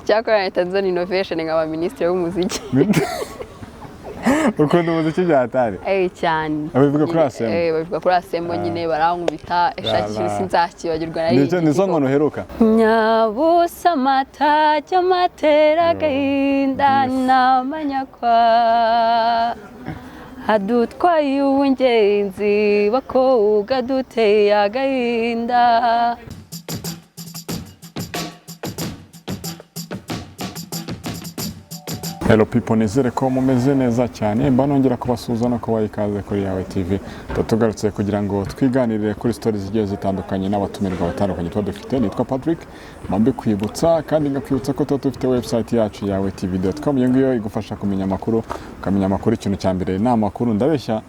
Cyakora nahita nzana innovation nkaba minisitiri w'umuziki. Ukunda umuziki bya hatari? Eh, cyane. Babivuga kuri Asembo? Eh, babivuga kuri Asembo nyine, barankubita eshaki, sinzakibagirwa nari. Nizo nkono uheruka? Nyabusa amata cy'amatera agahinda n'amanyakwa, adutwaye uw'ingenzi bakobwa, duteye agahinda. Hello people, nizere ko mumeze neza cyane. Mba nongera kubasuhuza no kubaha ikaze kuri Yawe TV. Tuba tugarutse kugira ngo twiganirire kuri stories zigiye zitandukanye n'abatumirwa batandukanye tuba dufite. Nitwa Patrick, mba mbikwibutsa kandi ngakwibutsa ko tuba dufite website yacu yawe tv.com. Iyo ngiyo igufasha kumenya amakuru, ukamenya amakuru. Ikintu cya mbere ni amakuru, ndabeshya?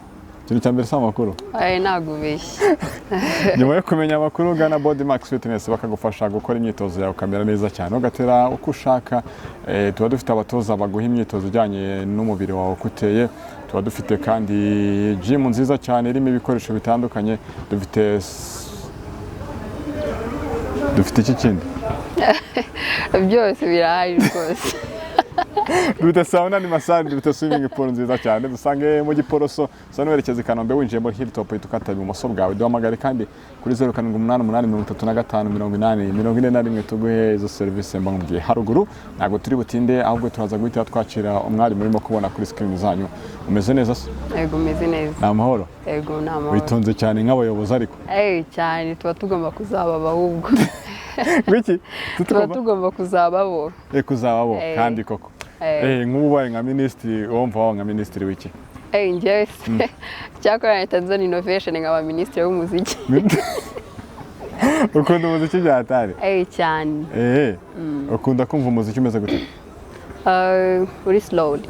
Ikintu cya mbere si amakuru? Aye, ntabwo ubeshya. Nyuma yo kumenya amakuru, ugana Body Max Fitness bakagufasha gukora imyitozo yawe ukamera neza cyane, ugatera uko ushaka. Tuba dufite abatoza baguha imyitozo ijyanye n'umubiri wawe uko uteye. Tuba dufite kandi gym nziza cyane irimo ibikoresho bitandukanye. Dufite iki kindi? Byose birahari rwose. Dufite sauna ni massage, dufite swimming pool nziza cyane. Dusange mu Giporoso, usa n'uwerekeza i Kanombe, winjiye muri Hilltop uhita ukata ibumoso bwawe. Duhamagare kandi kuri 0788 35 80 41 tuguhe izo serivisi mba nkubwiye haruguru. Ntabwo turi butinde, ahubwo turaza guhita twakira umwari murimo kubona kuri screen zanyu. Umeze neza se? Yego, umeze neza. Ni amahoro? Yego, ni amahoro. Witonze cyane nk'abayobozi ariko. Eh, cyane, tuba tugomba kuzaba ahubwo. Wiki? Tuba tugomba kuzaba bo. Kuzaba bo. Eh. Kandi koko. Eh. Nk'ubu ubaye nka minisitiri, wumva waba nka minisitiri w'iki? Eh, njyewe se, cyakora nahita nzana innovation nkaba minisitiri w'umuziki. Ukunda umuziki bya hatari? Eh, cyane. Ukunda kumva umuziki umeze gute? Uri slowly.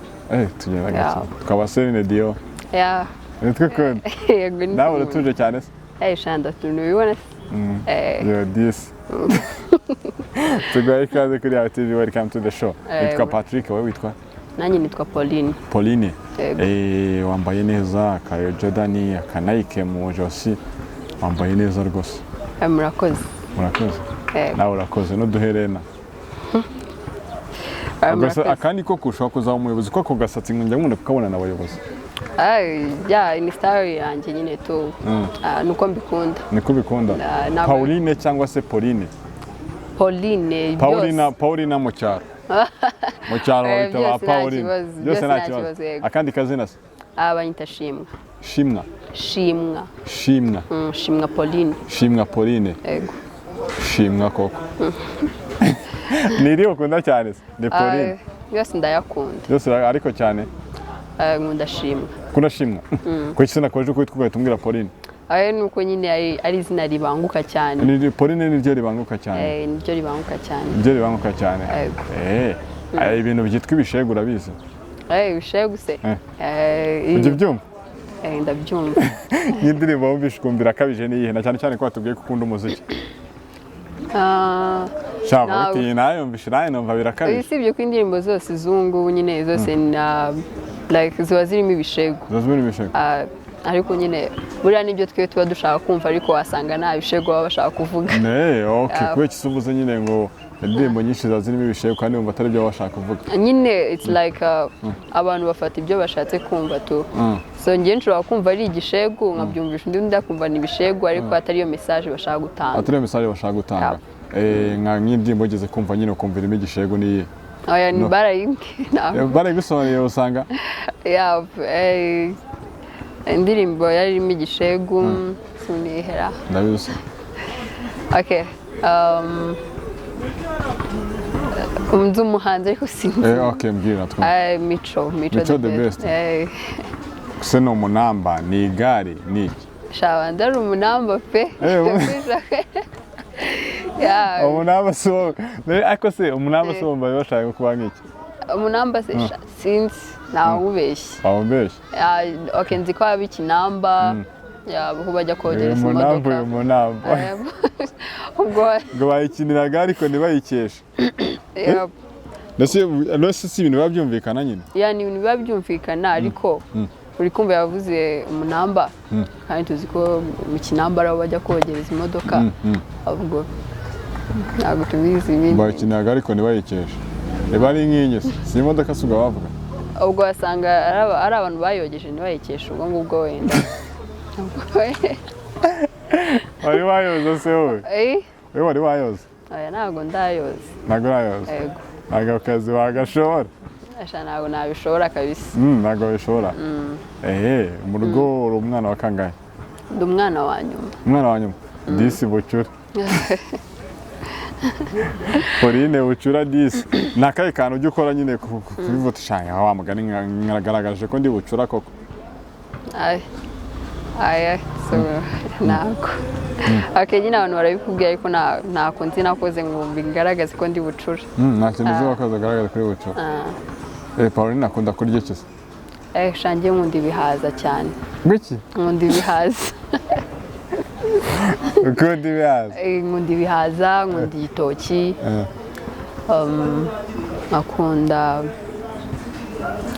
Tugenda gake. Yeah. Twaba Celine Dion. Yeah. Nitwe ukunda? Yego, ni Nawe uratuje cyane se? Eh, shanda tunubibona se. Yo disi. Tuguhaye ikaze kuri Yawe TV, welcome to the show. Nitwa Patrick, wowe witwa? Nanjye nitwa Pauline. Pauline. Yego. Wambaye neza, aka Jordan, aka Nike mu josi. Wambaye neza rwose. Murakoze. Murakoze. Yego. Nawe urakoze n'uduherena. Murakoze. Akandi koko ushobora kuzaba umuyobozi kuko ako gasatsi njya nkunda kukabona n'abayobozi. Ya, ni style yanjye nyine tu. Nuko mbikunda. Niko ubikunda? Pauline cyangwa se Pauline? Pauline. Paulina, Byose. Paulina mu cyaro. Mu cyaro babita ba Byose nta Pauline. kibazo, Byose byose nta nta kibazo. kibazo, yego. Akandi kazina se? Banyita Shimwa. Shimwa. Shimwa. Shimwa. Shimwa Pauline. Shimwa Pauline. Yego. Shimwa koko. Ni irihe ukunda cyane se? Ni Pauline. Yose ndayakunda. Byose ariko cyane Nkunda Shimwa. ukunda Shimwa. Kuki se nakoje uko witwa ugahita umbwira Pauline? Nuko nyine ari izina ribanguka cyane. Pauline niryo ribanguka cyane. Niryo ribanguka cyane. Niryo ribanguka cyane. Yego. Ibintu byitwa ibishegu urabizi? Ibishegu se? Ujya ubyumva? Ndabyumva. Nk'indirimbo wumvishe ukumva irakabije ni iyihe? Na cyane cyane ko watubwiye ko ukunda umuziki. Shaka uti nayumvishe nawe numva birakabije. Usibye ko indirimbo zose z'ubu nyine zose na like ziba zirimo ibishegu. Ziba zirimo ibishegu. Ariko nyine buriya nibyo twe tuba dushaka kumva, ariko wasanga nta bishegu baba bashaka kuvuga. Ne, okay, kubera iki uvuze nyine ngo indirimbo nyinshi ziba zirimo ibishegu kandi wumva atari byo baba bashaka kuvuga? Nyine it's like abantu bafata ibyo bashatse kumva tu. So njye nshobora kumva ari igishegu nkabyumvisha undi akumva ni ibishegu, ariko atari iyo message bashaka gutanga. Atari iyo message bashaka gutanga. Nka nk'indirimbo ugeze kumva nyine ukumva irimo igishegu ni iyihe? Oya, ni barayimbwiye ntabwo. Barayigusobanuriye usanga? Yeah, indirimbo yari irimo igishegu sinihera. Ndabizi. Okay. Nzi umuhanzi ariko sinzi. Okay, mbwira twumve. Mico, Mico the best. Se ni umunamba, ni igare, ni iki? Shaba ndari umunamba pe. Yeah. Umunamba si wowe. Ariko se umunamba si wowe bashaka kuba nk'iki? Umunamba se sinzi, ntawubeshye. Wawubeshye? Okay, nzi ko haba ikinamba, aho bajya kogereza Umunamba, imodoka. uyu munamba. Ubwo ngo bayikiniraga ariko ntibayikeshe. Ndetse si ibintu biba byumvikana nyine? Ya, ni ibintu biba byumvikana, ariko uri kumva yavuze umunamba, kandi tuzi ko mu kinamba ari aho bajya kogereza imodoka, ahubwo ntabwo tubizi ibindi. Bayikiniraga ariko ntibayikeshe. Iba ari nk'inye se? Si imodoka si ubwo bavuga? Ubwo wasanga ari abantu bayogeje ntibayikeshe, ubwo ngubwo wenda. Wari wayoza se wowe? Eh. Wowe wari wayoza? Oya, ntabwo ndayoza. Ntabwo urayoza? Yego. Ntabwo akazi wagashobora? Asha, ntabwo nabishobora kabisa. Ntabwo wabishobora. Ehe, mu rugo uri umwana wa kangahe? Ndi umwana wa nyuma. Umwana wa nyuma disi, bucura Pauline bucura disi. Ni akahe kantu ujya ukora nyine kubivuta shanga wa mugani nkagaragaje ko ndi bucura koko? Ay, ay, so ntabwo. Okay, nyine abantu barabikubwira, ariko ntako nzi nakoze ngo bigaragaze ko ndi bucura. Nta kintu uzi wakoze agaragaza kuri bucura. Pauline akunda kurya iki se? Eh, shangiye nkunda ibihaza cyane. Ngwiki? Nkunda ibihaza. Ukunda ibihaza? Eh, nkunda ibihaza, nkunda igitoki. Nkakunda,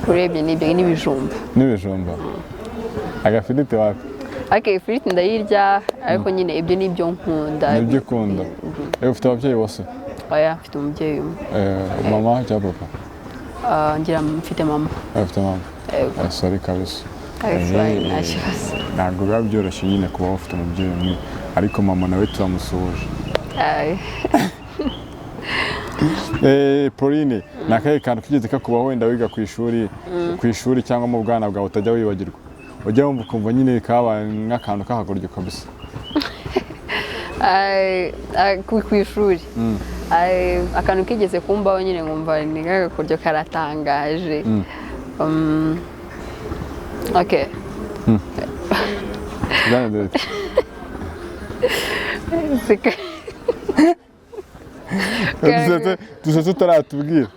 urebye n'ibyo n'ibijumba. N'ibijumba. Agafiriti wapi? Ariko ifiriti ndayirya, ariko nyine ibyo ni ibyo nkunda. Nibyo ukunda. Ufite ababyeyi bose? Oya, mfite umubyeyi umwe. Mama cyangwa papa? Ah, ngira mfite mama. Ufite mama? Yego. Sorry kabisa. It's fine, nta kibazo. Ntabwo biba byoroshye nyine kuba ufite umubyeyi umwe, ariko mama nawe turamusuhuje. Ay. Pauline, ni akahe kantu kigeze kakubaho wenda wiga ku ishuri cyangwa mu bwana bwawe utajya wibagirwa, ujya wumva ukumva nyine kabaye nk'akantu k'akagoryo kabisa? Ay, ay, ku ishuri. Ay, akantu kigeze kumbaho nyine nkumva ni nk'agakoryo karatangaje. Okay. Byagenze bite? Dusetse utaratubwira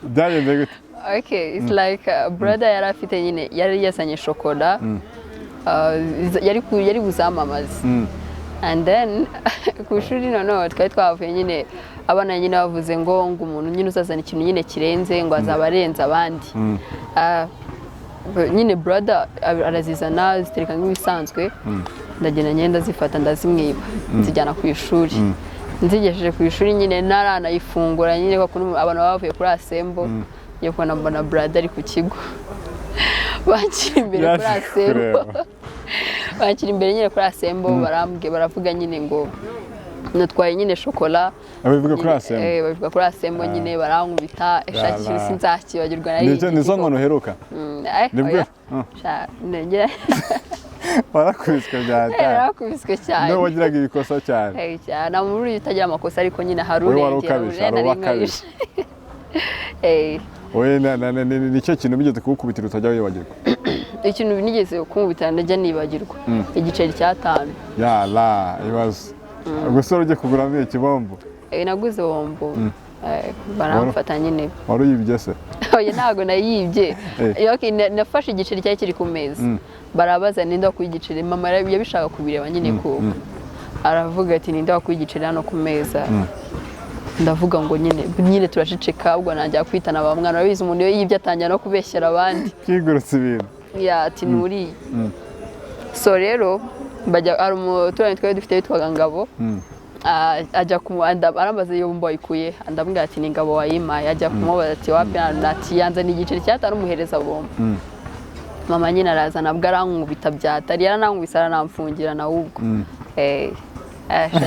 byagenze gute. Okay, it's like brother yari afite nyine, yari yazanye shokora, yari buzamamaze. And then ku ishuri noneho twari twavuye nyine, abana nyine bavuze ngo umuntu nyine uzazana ikintu nyine kirenze ngo azaba arenze abandi. Ah, nyine brother arazizana, zitereka nk'ibisanzwe, ndagenda ngenda zifata, ndazimwiba, nzijyana ku ishuri. Nzigejeje ku ishuri nyine naranayifungura nyine, kwa kuntu abantu baba bavuye kuri asembo, ngiye kubona mbona brother ari ku kigo, bakiri imbere kuri Yaje asembo. kureba. Bakiri imbere nyine kuri asembo, barambwiye, baravuga nyine ngo natwaye nyine shokora. Abivuga kuri asembo? Eh, babivuga kuri asembo nyine, barankubita eshaki. Yala. Sinzakibagirwa nari Nizo nkono uheruka? Nibwo? Oya. Sha, Warakubiswe byatari. Narakubiswe cyane. Niwe wagiraga ibikosa cyane? Eh, cyane. Nta muntu utagira amakosa, ariko nyine hari Wowe wari urengera. ukabije, hari Nari uwakabije. nkabije. Eh. Wowe nicyo kintu bigeze kugukubitira utajya wibagirwa? Ikintu nigeze kunkubita ndajya nibagirwa, igiceri cy'atanu. Yala, ibibazo gusa wari ugiye kuguramo ikibombo? Eh, naguze bombo. Eh, baramfata nyine. Wari uyibye se? Oya, ntabwo nayibye. Eh. Okay, nafashe igiceri cyari kiri ku meza, barabaza ninde wakuye igiceri. Mama yabishaka kubireba nyine, ko aravuga ati: "Ninde wakuye igiceri hano ku meza?" Ndavuga ngo nyine turaceceka, ubwo nanjye kwitana ba mwana. Urabizi, umuntu iyo yibye atangira no kubeshyera abandi. Kigurutse ibintu. Ya, ati nuriye. So rero bajya, hari umuturanyi twari dufite witwaga Ngabo. Ah, ajya arambaza iyo bombo wayikuye, ndamubwira ati: "Ni Ngabo wayimpaye." Ajya kumubaza ati: "Wapi?" Ati: "Yanzaniye igiceri cy'atanu, umuhereza bombo." Mama nyine araza nabwo arankubita byatari, yaranankubise, aranamfungira nawe ubwo. Eh,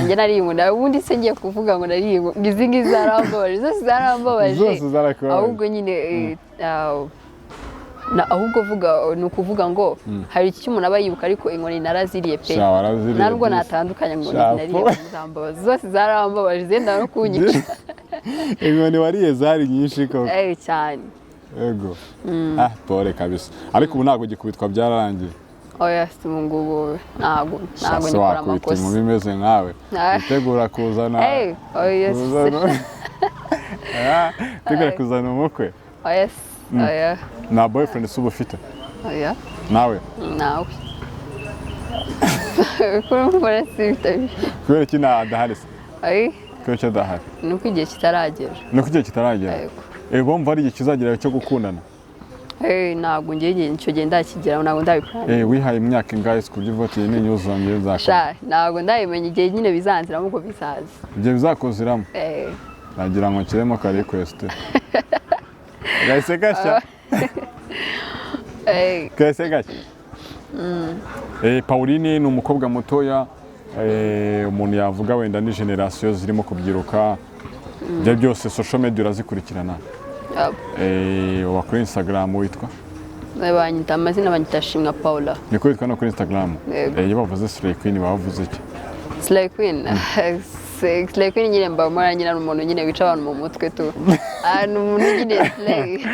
njye nariye inkoni. Ubundi se ngiye kuvuga ngo nariye inkoni, izi ngizi zarambabaje, zose zarambabaje. Zose zarakubabaje. Ahubwo nyine ahubwo vuga, ni ukuvuga ngo hari icyo umuntu aba yibuka, ariko inkoni naraziriye pe. Sha, waraziriye Ntabwo disi. natandukanye ngo Sha, nariye inkoni, zambabaza, zose zarambabaje, zenda no kunyica. Inkoni wariye zari nyinshi koko. Eh, cyane. Ego, ah, pole kabisa. Ariko ubu ntabwo gikubitwa, byararangiye? Oya, si ubu ngubu ntabwo Se nikora wakubita amakosa. inkumi imeze nkawe Ah. witegura kuzana Eh, oya. kuzana. Ah, witegura kuzana umukwe? Oya, oya. Nta boyfriend se uba ufite? Oya. Nawe? Nawe kurumva si bitabiriye. Kubera iki nta adahari se? Ay. Kubera iki adahari? Ni uko igihe kitaragera. Ni uko igihe kitaragera? Yego. Bumva ari igihe kizagera cyo gukundana? Eh, ntabwo ngiye igihe icyo gihe ndakigeraho, ntabwo ndabiplanira. Wihaye imyaka ingahe se ku buryo uvuga ati iyi ni inyuzo ngiye nzakora? Sha, ntabwo ndabimenya igihe nyine bizanziramo, ubwo bizaza. Ibyo bizakuziramo? Eh. Nagira ngo nshyiremo ka request. Gahise gashya. Gahise gashya. Pauline ni umukobwa mutoya, umuntu yavuga wenda ni génération zirimo kubyiruka. Ibyo byose, social media urazikurikirana? Yep. Uba kuri Instagram witwa? Banyita amazina, banyita Shimwa Paula. Niko witwa no kuri Instagram? Yego. Iyo bavuze Slay Queen baba bavuze iki? Slay Queen. Slay Queen nyine mba mbona nyine ari umuntu nyine wica abantu mu mutwe tu. Ah, ni umuntu nyine slay.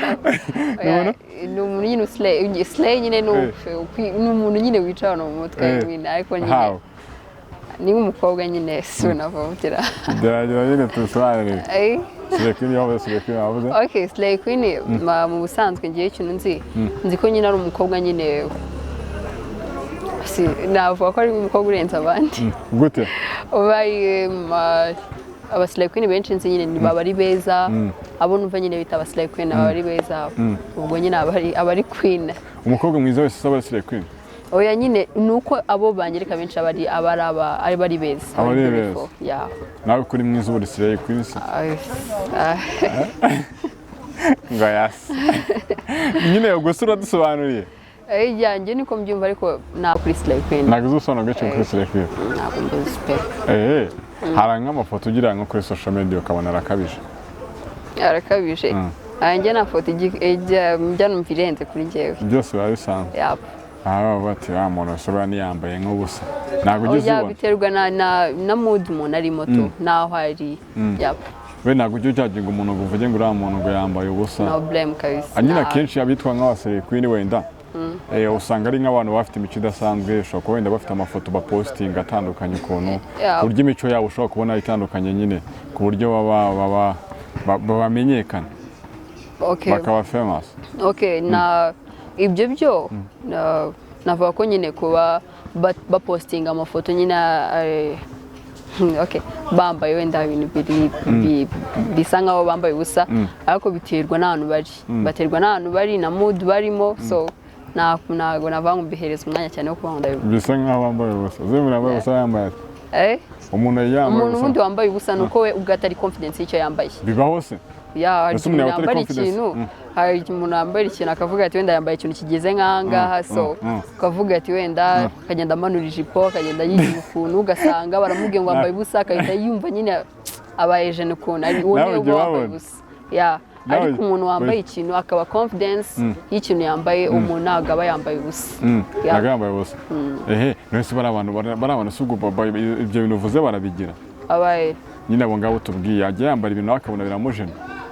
Oya, ni umuntu nyine slay. Slay nyine ni umuntu nyine wica abantu mu mutwe. I mean, ariko nyine How? Ni nk'umukobwa nyine sinavumvira. Gerageza nyine tubisobanurire. Eh? Slay Queen, iyo bavuze Slay Queen bavuze? Okay, Slay Queen mu busanzwe ngiye ikintu nzi ko nyine ari umukobwa nyine, si navuga ko ari umukobwa urenze abandi. Gute? Ubaye aba Slay Queen benshi nzi nyine ni baba ari beza. Abo numva nyine bita aba Slay Queen aba ari beza, ubwo nyine aba ari queen. Umukobwa mwiza wese aba ari Slay Queen? Oya, nyine ni uko abo banyereka benshi aba ari beza. Aba ari beza. Beautiful. Yeah. Nawe kuri mwiza uba uri Slay Queen se? Ah, Ngo yasi nyine, ubwo se uradusobanuriye? Yanjye niko mbyumva, ariko nta kuri Slay Queen. Ntabwo uzi ubusobanuro bwinshi kuri Slay Queen? Ntabwo mbizi pe. Hari nk'amafoto ugira nko kuri social media ukabona arakabije? Arakabije. Njye nta foto njya numva irenze kuri njyewe. Byose biba bisanzwe? Yap. Aha baba bati wa muntu ushobora niyambaye nk'ubusa, ntabwo ujya Oya, uzibona? biterwa na mood umuntu arimo tu, n'aho ari. Yap. We ntabwo ujya ujudginga umuntu ngo uvuge ngo uriya muntu ngo yambaye ubusa? No blame kabisa. Nyine akenshi abitwa nk'aba Slay Queen wenda usanga ari nk'abantu bafite imico idasanzwe, ushobora kuba wenda bafite amafoto bapostinga atandukanye ukuntu, ku buryo imico yabo ushobora kubona itandukanye nyine, ku buryo baba bamenyekana, bakaba famous. Okay, na ibyo byo navuga ko nyine kuba bapostinga amafoto nyine, okay, bambaye wenda ibintu bisa nkaho bambaye ubusa, ariko biterwa n'ahantu bari, baterwa n'ahantu bari na mood barimo. So ntabwo navuga ngo mbihereza umwanya cyane wo kuba ngo ndabivuga. Bisa nkaho bambaye ubusa, uzi umuntu yambaye ubusa yambaye ate? Eh? Umuntu yambaye Umuntu ubusa? ubundi wambaye ubusa ni uko we ubwo atari confidence y'icyo yambaye. Bibaho se? Ya, hari Ese igihe umuntu umuntu yaba atari yambara confidence? ikintu, hari igihe umuntu yambara ikintu akavuga ati wenda yambaye ikintu kigeze nk'aha ngaha, so ukavuga ati wenda akagenda amanura ijipo, akagenda yigira ukuntu, ugasanga baramubwiye ngo wambaye ubusa, akahita yumva nyine abaye gêné ukuntu ari uwo Nawe niwe ujya uba wambaye ubabona? ubusa. Ya, Nawe ariko umuntu wambaye ikintu akaba confidence y'ikintu yambaye, umuntu ntabwo aba yambaye ubusa. Ya. Ntabwo yambaye ubusa. Ehe, none se bari abantu si ubwo ibyo bintu uvuze barabigira? Abaye? Nyine abo ngabo tubwiye, ajya yambara ibintu nawe akabona biramujena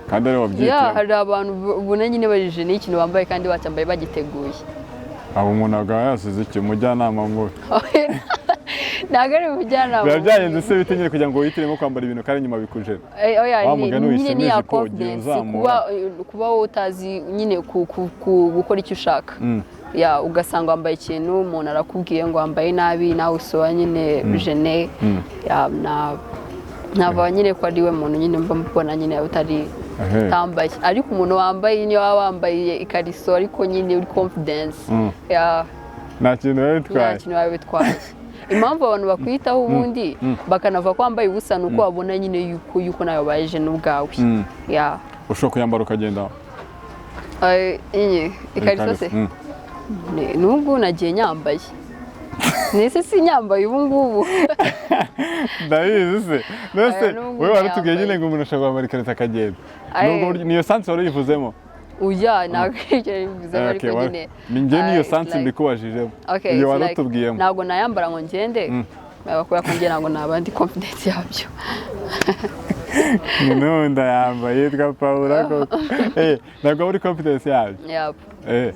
kandi ariwe Ya, wabyitiyemo. hari abantu ubona nyine barije n'ikintu bambaye kandi bacyambaye bagiteguye. Abo umuntu akaba yasize iki? Umujyanama mubi? Ntabwo ari umujyanama. Biba byagenze se bite nyine kugira ngo wihitiremo kwambara ibintu kandi nyuma bikujena? Oya, Wa mugani nyine wisemo ni ya ijipo ugiye confidence, uzamura. kuba wowe utazi nyine gukora icyo ushaka. Ya, ugasanga wambaye ikintu, umuntu arakubwiye ngo wambaye nabi, nawe usoba nyine gêné. Ya, nava nyine ko ari we muntu nyine mba mbona nyine utari utambaye. Ariko umuntu wambaye, niyo waba wambaye ikariso ariko nyine uri confidence, ya, Nta kintu biba nta bitwaye. kintu biba bitwaye. Impamvu abantu bakwitaho ubundi bakanavuga ko wambaye ubusa ni uko babona nyine yuko nawe wabaye gêné ubwawe. Ya. Ushobora kuyambara ukagenda? Iyi ikariso se? N'ubu nagiye nyambaye, nese si nyambaye ubu ngubu? Ndabizi se mbese. Aya, n'ubu Wowe waratubwiye yambaye. nyine ngo umuntu ashobora kwambara ikarito akagenda. Aye. Nubwo niyo sense wari uyivuzemo? Oya, ntabwo ibyo bivuze, ariko Okay, nyine ni njye niyo it's sense like- mbikubajijemo. Okay, Iyo it's like, waratubwiyemo. ntabwo nayambara ngo ngende, kubera ko njye ntabwo naba ndi confidence yabyo. Noneho ndayambaye yitwa Paula koko. Ntabwo uri confidence yabyo. Yep.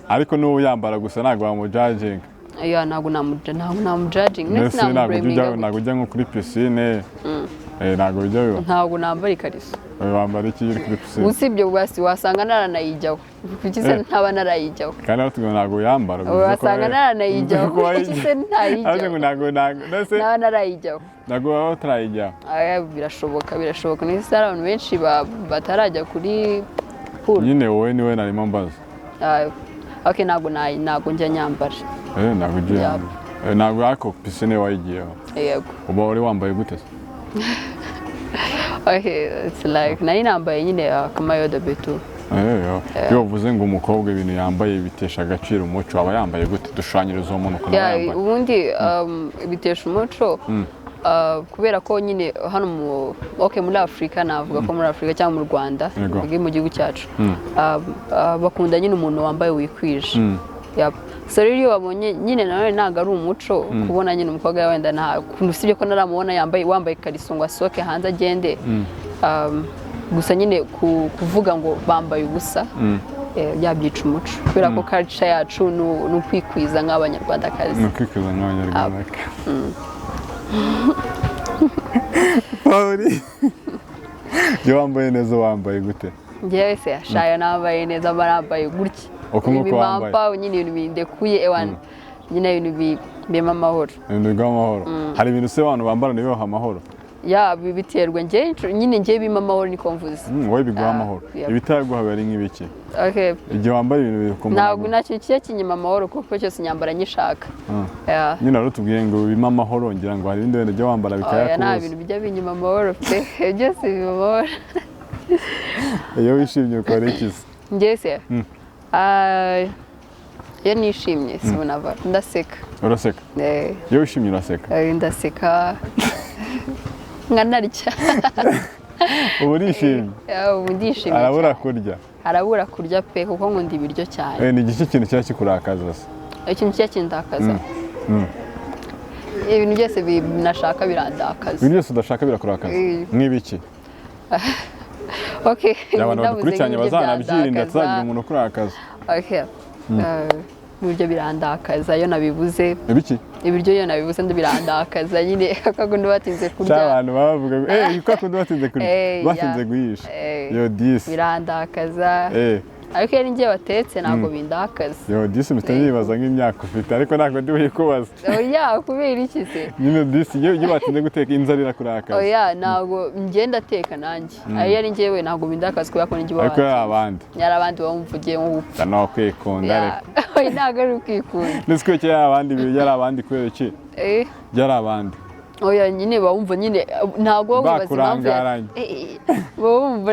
Ariko n'ubu yambara gusa ntabwo wamujudginga? Yeah, ntabwo namujudging. Mbese ntabwo ujya nko kuri piscine? Ntabwo bijya biba? Ntabwo nambara ikariso. Wambara iki iyo uri kuri piscine? Usibye bwasi wasanga naranayijyaho, kuki se ntaba narayijyaho? Kandi natwe ntabwo yambara, bivuze ko Wasanga naranayijyaho, ko kuki se ariko ntayijyaho? Ntabwo mbese Ntaba narayijyaho. ntabwo waba utarayijyaho. Aya, birashoboka, ni hari abantu benshi batarajya kuri pool. Nyine wowe niwe narimo mbaza. Ah, okay, ntabwo njya nyambara. Ntabwo ujya uyambara. Ntabwo, ariko piscine wayigiyeho? Yego. Uba wari wambaye gute se? Okay, it's like nari nambaye nyine akamaillot de bain. Iyo bavuze ngo umukobwa ibintu yambaye bitesha agaciro umuco, aba yambaye gute? Dushushanyiriza uwo muntu ukuntu aba Yeah, yambaye. Ubundi bitesha umuco kubera ko nyine hano mu, okay, muri Afurika, navuga ko muri Afurika cyangwa mu Rwanda, tuvuge mu gihugu cyacu, bakunda nyine umuntu wambaye wikwije. Yep. So rero iyo babonye nyine, nanone ntabwo ari umuco kubona nyine umukobwa wenda nta usibye ko naramubona yambaye, wambaye ikariso ngo asohoke hanze agende. Gusa nyine kuvuga ngo bambaye ubusa, byabyica umuco kubera ko culture yacu ni ukwikwiza nk'Abanyarwandakazi. Ni ukwikwiza nk'Abanyarwanda. Pauli, iyo wambaye neza wambaye gute? Njyewe se shaya nambaye neza mba nambaye gutya. Uko nguko wambaye. Ibimampa nyine, ibintu bindekuye, ewana nyine ibintu bimpa amahoro. Ibintu biguha amahoro. Hari ibintu se abantu bambara ntibibahe amahoro? Ya, biterwa. Njye nyine njye bimpa amahoro, niko mvuze. Wowe biguha Ah, amahoro. Yep. Ibitaguha biba ari nk'ibiki? Okay. Igihe wambaye ibintu bikumva Ntabwo nta kintu kijya kinyima amahoro kuko cyose nyambara nyishaka. Yeah. Nyine wari utubwiye ngo bime amahoro, ngira ngo hari ibindi wenda ujya wambara Oya, nta bikayakubuza. bintu bijya binyima amahoro pe, byose bimpa amahoro. Iyo wishimye ukora iki se? Njye se, ah, iyo nishimye sinava ndaseka. Uraseka? Eh. Iyo wishimye uraseka? Ndaseka nkanarya. Uba urishimye? Yeah, ubu ndishimye Arabura cyane. kurya? Arabura kurya pe, kuko nkunda ibiryo cyane. Ni igiki kintu kiba kikurakaza se? Ikintu kijya kindakaza, ibintu byose nashaka birandakaza. Ibintu byose udashaka birakurakaza? Eh. Nk'ibiki? Okay. Abantu Ndavuze badukurikiranye nk'ibiryo bazanabyirinda byandakaza. tuzagira umuntu ukurakaza. Okay. Ibiryo birandakaza iyo nabibuze. Ibiki? Ibiryo iyo nabibuze birandakaza nyine, akagundi batinze kurya. Cyangwa abantu baba bavuga ngo kwa kundi batinze kurya, Eh, batinze yeah. guhisha. Eh, yo disi. Birandakaza. Ariko iyo ari njye batetse ntabwo bindakaza. Yo disi, mpita nibaza nk'imyaka ufite, ariko ntabwo ndi buyikubaze. Oya, kubera iki se? Nyine disi, iyo batinze guteka inzara irakurakaza. Oya, ntabwo ngenda ateka nanjye. Iyo ari njyewe ntabwo bindakaza kubera ko ninjye uba Ariko watinze. yari abandi. Yari abandi bamvugiye nko gupfa. No kwikunda reka. Oya, ntabwo ari ukwikunda. Ndetse ko yari abandi, yari abandi kubera iki? Eh. Yari abandi. Oya nyine bawumva nyine ntabwo baba wibaza impamvu Bakurangaranye. Baba bumva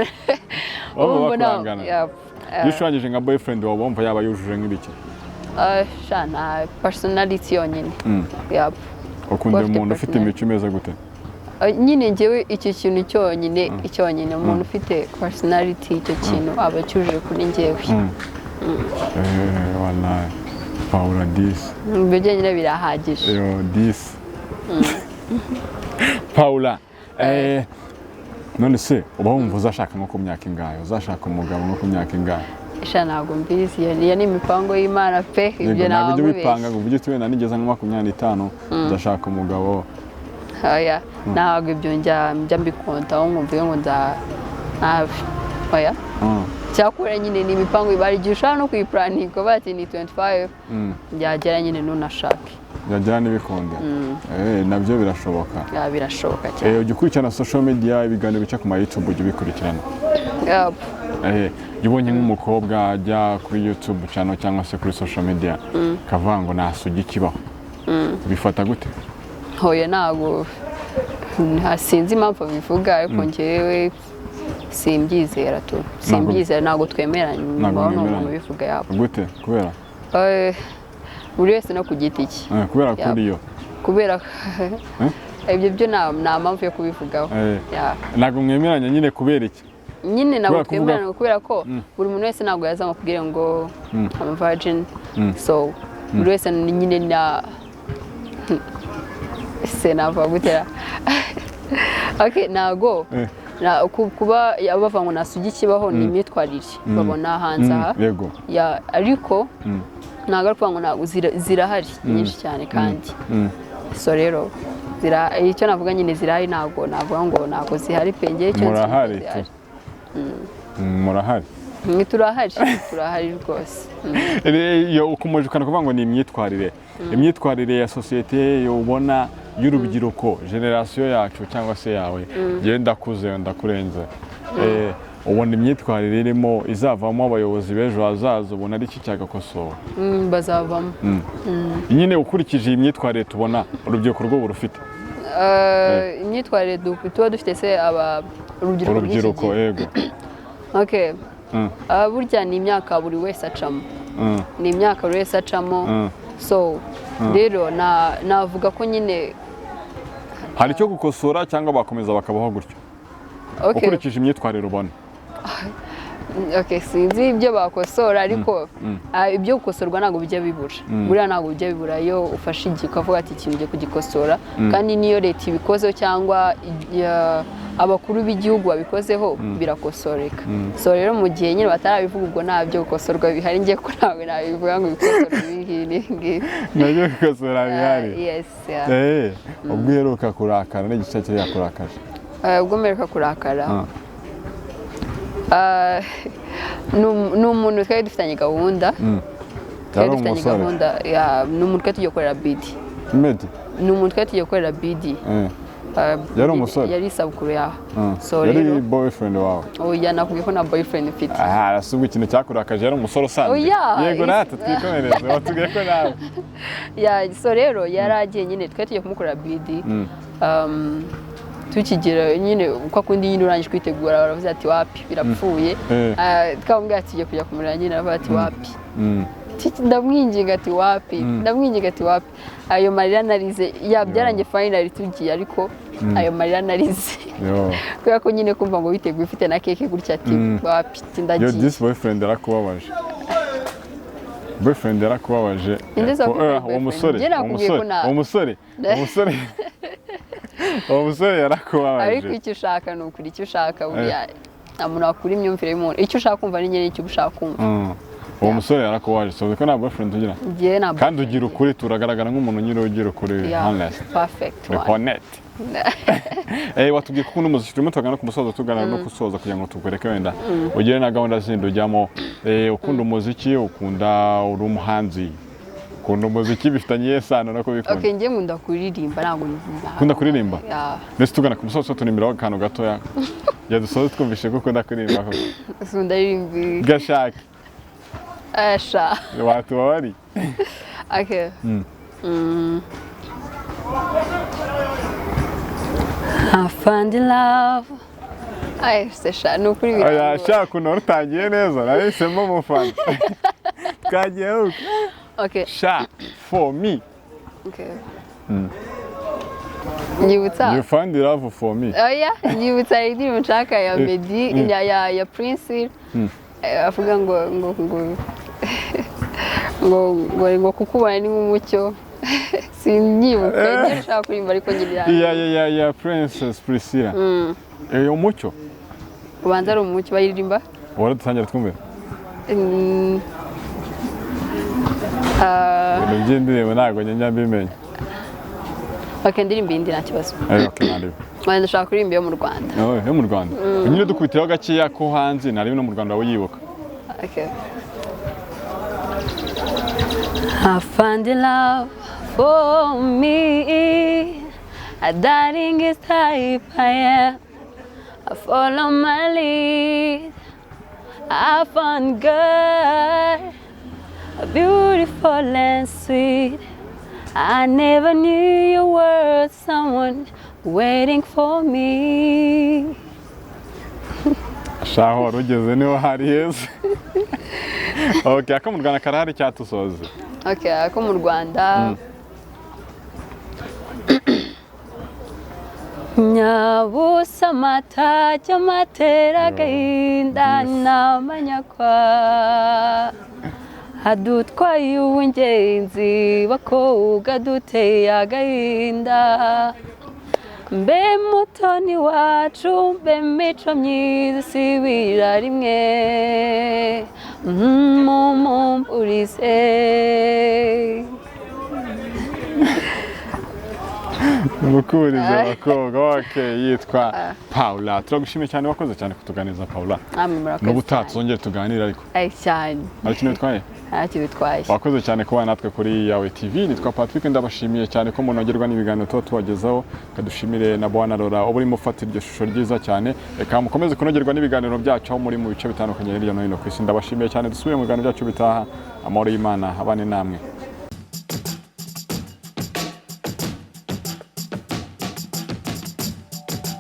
Baba bumva bakurangana. Yeah. Iyo ushushanyije nka boyfriend wawe, wumva yaba yujuje nk'ibiki? Sha, nta personality yonyine. Yep. Ukunda Kuba afite umuntu ufite personality. imico imeze gute? Nyine njyewe icyo kintu cyonyine, icyonyine umuntu ufite personality, icyo kintu aba acyujuje kuri njyewe. Wallahi Paula disi. Ibyo byonyine birahagije. Yo disi Paula, none se uba wumva uzashaka nko ku myaka ingahe? Uzashaka umugabo nko ku myaka ingahe? Sha, ntabwo mbizi, iyo ni imipango y'Imana pe, ibyo Yego, ntabwo ujya ntabwo ubipanga ngo uvuge uti wenda nigeze nka 25 ndashaka umugabo? Oya, ntabwo ibyo njya mbikontaho ngo mvuge ngo nza ntabi, oya. Cyakora nyine ni imipango, hari igihe ushobora no kuyipuraninga bati ni 25, byagera nyine ntunashake. Byagera ntibikunde. Nabyo birashoboka. Yeah, birashoboka cyane. Ujya ukurikirana social media, ibiganiro bica ku ma YouTube ujya ubikurikirana? Yep. Iyo ubonye nk'umukobwa ajya kuri YouTube channel cyangwa se kuri social media akavuga ngo nta sugi kibaho, bifata gute? Hoya, ntabwo sinzi impamvu abivuga, ariko njyewe simbyizera tu, simbyizera, ntabwo twemeranya. Ntabwo Ngo ni umuntu mwemeranya. ubivuga yabo. Gute? Kubera? Buri wese no ku giti cye. Kubera kuri yo Kubera ibyo byo nta mpamvu yo kubivugaho. Yeah. Ntabwo mwemeranya nyine, kubera iki? Nyine ntabwo Kubera kuvuga- twemeranya kubera ko buri muntu wese ntabwo yaza ngo akubwire ngo I'm a virgin. So buri wese nyine na se navuga gutera, okay, ntabwo kuba bavuga ngo nta sugi kibaho ni imyitwarire babona hanze aha. Yeah, ariko ntabwo ari ukuvuga ngo ntabwo zirahari nyinshi cyane kandi. So rero icyo navuga nyine zirahari, ntabwo navuga ngo ntabwo zihari pe. Njyewe icyo nzi ni uko Murahari tu. zihari. Murahari. Turahari, turahari rwose. Iyo ukomeje ukana kuvuga ngo ni imyitwarire ya sosiyete yo ubona y'urubyiruko, génération yacu cyangwa se yawe, njyewe ndakuze ndakurenze. Ubona imyitwarire irimo izavamo abayobozi b'ejo hazaza, ubona ari iki cyagakosowe? Bazavamo. Nyine ukurikije iyi myitwarire tubona urubyiruko rw'ubu rufite. Imyitwarire tuba dufite se, aba urubyiruko rw'iki Urubyiruko gihe? Yego. Okay. Burya ni imyaka buri wese acamo. Ni imyaka buri wese acamo. So rero navuga ko nyine Hari icyo gukosora cyangwa bakomeza bakabaho gutyo? Okay. Ukurikije imyitwarire ubona. Okay, sinzi ibyo bakosora, ariko ibyo gukosorwa ntabwo bijya bibura. Buriya ntabwo bijya bibura iyo ufashe igihe ukavuga ati ikintu ugiye kugikosora. Kandi n'iyo leta ibikozeho cyangwa abakuru b'igihugu babikozeho, birakosoreka. So rero mu gihe nyine batarabivuga, ubwo nta byo gukosorwa bihari. Ngiye ko ntabwo nabivuga ngo bikosorwe ibi ngibi n'ibi ngibi. Nabyo gukosora bihari. Yes, yeah. Ubwo uheruka kurakara n'igice kiriya kurakaje? Ubwo mperuka kurakara, ni umuntu twari dufitanye gahunda. Twari Yari dufitanye umusore? gahunda ni umuntu twari tugiye gukorera BD. Meddy? Ni umuntu twari tugiye gukorera BD. Yari umusore? Yari isabukuru yaho. So Yari rero boyfriend wawe? Oya, nakubwiye ko nta boyfriend mfite. Aha arasubwa ikintu cyakurakaje yari umusore usanzwe? Oya, Yego, natwe twikomereze, watubwiye ko nawe Yeah, so rero yari agiye nyine, twari tugiye kumukorera BD. Tukigera nyine uko akundi nyine urangije kwitegura, baravuze ati wapi, birapfuye. Twamubwiye ati tugiye kujya kumureba nyine, aravuga ati wapi. Ndamwinginga ati wapi, ndamwinginga ati wapi. Ayo marira narize ya byarangiye, finally tugiye, ariko ayo marira narize Yo. kubera ko nyine kumva ngo witeguye ufite na cake gutya, ati wapi, ati Yo. ndagiye. This boyfriend yarakubabaje, boyfriend yarakubabaje. Ninde se wakubwiye Uwo boyfriend? musore. Njye Uwo nakubwiye musore ko uwo musore yarakubabaje. Ariko icyo ushaka ni ukuri, icyo ushaka buriya nta muntu wakura imyumvire y'umuntu. Icyo ushaka kumva ni nyine icyo ushaka kumva. Uwo musore yarakubabaje, so ko nta boyfriend ugira. Njye nta Kandi ugira ukuri, turagaragara nk'umuntu nyine ugira ukuri. Yeah, Honest. perfect Ni one. honest. Watubwiye ko ukunda umuziki. Turimo tugana ku musozo, tugana no gusoza kugira ngo tukureke wenda ugire na gahunda zindi ujyamo. Ukunda umuziki, ukunda, uri umuhanzi, ukunda umuziki, bifitanye iyihe sano no kubikunda? Okay, njye nkunda kuririmba, ntabwo Ukunda kuririmba? Yeah. Mbese tugana ku musozo, turimbiraho akantu gatoya ya dusoze twumvishe ko ukunda kuririmba koko. So ndaririmba Gashake. Asha. Watubabari. Okay. I found love. Ay, se sha, ni ukuri Oya. birangora. Shaka ukuntu wari utangiye neza, nahisemo umufana twagiye huko. Okay. Sha for me. Okay. Nyibutsa. You found love for me. Oya, nyibutsa indirimbo nshaka ya Meddy, ya Prince. Avuga ngo kukubona ni nk'umucyo. Sinyibuka ibyo nshaka kuririmba, ariko nyine Ya Princess Priscilla. Umucyo. Ubanza ari umucyo bayiririmba. Waradutangira twumve. Ah, Ibintu by'indirimbo ntabwo njya mbimenya. Okay, ndirimba iyindi, nta kibazo. Okay, ntarebe. Wenda ndashaka kuririmba iyo mu Rwanda. Oh, yo mu Rwanda nyine dukubitiraho gakeya ko hanze ntarebe, no mu Rwanda wiyibuka. Okay. I found love for me. A darling is type I am. I follow my lead. I found girl, beautiful and sweet. I never knew you were someone waiting for me. Shaho wari ugeze niho hari heza. Okay, ako mu Rwanda karahari cyatusoze. Okay, ako mu Rwanda. Nyabusa amata cy'amatera agahinda n'amanyakwa adutwaye uw'ingenzi bakobwa duteye agahinda, mbe mutoni wacu, mbe mico myiza isibira rimwe mumumburize. Mukurize abakobwa. Okay, yitwa Paula, turagushimiye cyane, wakoze cyane kutuganiriza, Paula. Namwe murakoze N'ubutaha cyane. tuzongere tuganire ariko. Ay, cyane. Hari ikintu bitwaye? Ntacyo bitwaye. Wakoze cyane kuba natwe kuri Yawe TV. Nitwa Patrick, ndabashimiye cyane ko munogerwa n'ibiganiro tuba tubagezaho. Kadushimire na Bwana Rora uba urimo ufata iryo shusho ryiza cyane. Reka mukomeze kunogerwa n'ibiganiro byacu aho muri mu bice bitandukanye hirya no hino ku isi. Ndabashimiye cyane, dusubire mu biganiro byacu bitaha. Amahoro y'Imana abane namwe.